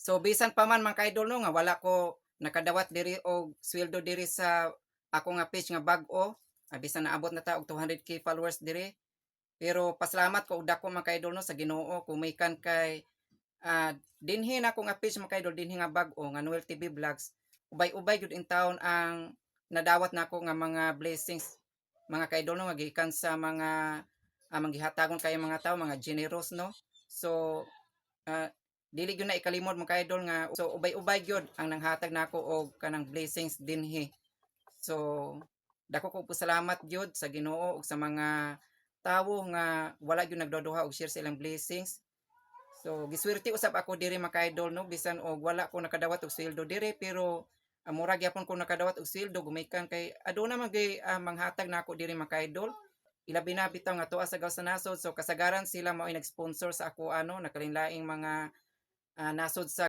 So bisan pa man, mga kaidol, no, nga wala ko nakadawat diri og sweldo diri sa ako nga page nga bag-o, bisan naabot na ta og 200K followers diri. Pero pasalamat ko og dako, mga kaidol, no, sa Ginoo kumikan kay dinhi na ako nga page, mga kaidol, dinhi nga bag-o nga Noel TV Vlogs. Ubay-ubay gyud in town ang nadawat nako nga mga blessings, mga kaidol, no, nga gikan sa mga manggihatagon kay mga tao, mga generous, no. So dili gyud na ikalimod, mga kaidol, nga so ubay-ubay gyud ang nanghatag nako og kanang blessings dinhi. So dako ko pasalamat gyud sa Ginoo ug sa mga tawo nga wala gyud nagduduha og share sa ilang blessings. So giswerte usab ako diri, mga kaidol, no, bisan og wala ko nakadawat og sweldo diri, pero mura gyapon ko nakadawat og sweldo gumikan kay aduna man gyud manghatag nako diri, mga kaidol, ilabi na bitaw nga tuwa sa gawas sa nasod. So kasagaran sila mao'y nag-sponsor sa ako ano nakalinlaing mga nasod sa